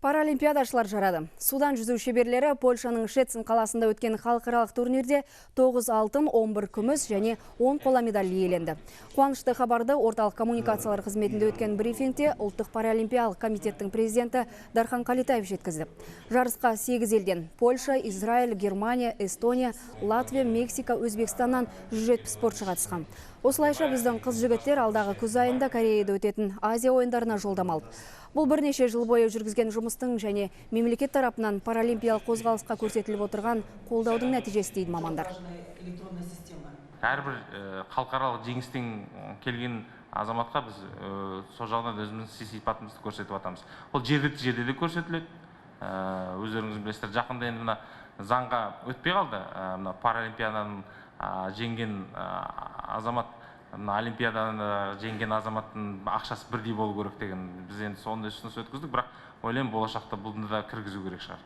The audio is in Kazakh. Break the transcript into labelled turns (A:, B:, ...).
A: Паралимпиадашылар жарады. Судан жүзу шеберлері Польшаның Шецин қаласында өткен халықаралық турнирде 9 алтын, 11 күміс және 10 қола медаль иеленді. Қуанышты хабарды орталық коммуникациялар қызметінде өткен брифингте Ұлттық паралимпиялық комитеттің президенті Дархан Қалитаев жеткізді. Жарысқа 8 елден – Польша, Израиль, Германия, Эстония, Латвия, Мексика, Өзбекстаннан 170 спортшы қатысқан. Осылайша, біздің қыз жігіттер алдағы күз айында Кореяда өтетін Азия ойындарына жолдама алды. Бұл бірнеше жыл бойы жүргізген жұмыстың және мемлекет тарапынан паралимпиялық қозғалысқа көрсетіліп отырған қолдаудың нәтижесі, дейді мамандар.
B: Әрбір халықаралық жеңістен келген азаматқа біз сол жағынан өзіміздің сый сипатымызды көрсетіп жатамыз. Ол жергілікті жерде де көрсетіледі. Өздеріңіз білесіздер, жақында енді мына заңға өтпей қалды, мына паралимпиаданың жеңген азамат, мына олимпиаданы жеңген азаматтың ақшасы бірдей болу керек деген. Біз енді сондай ұсыныс өткіздік, бірақ ойлаймын, болашақта бұны да кіргізу керек шығар.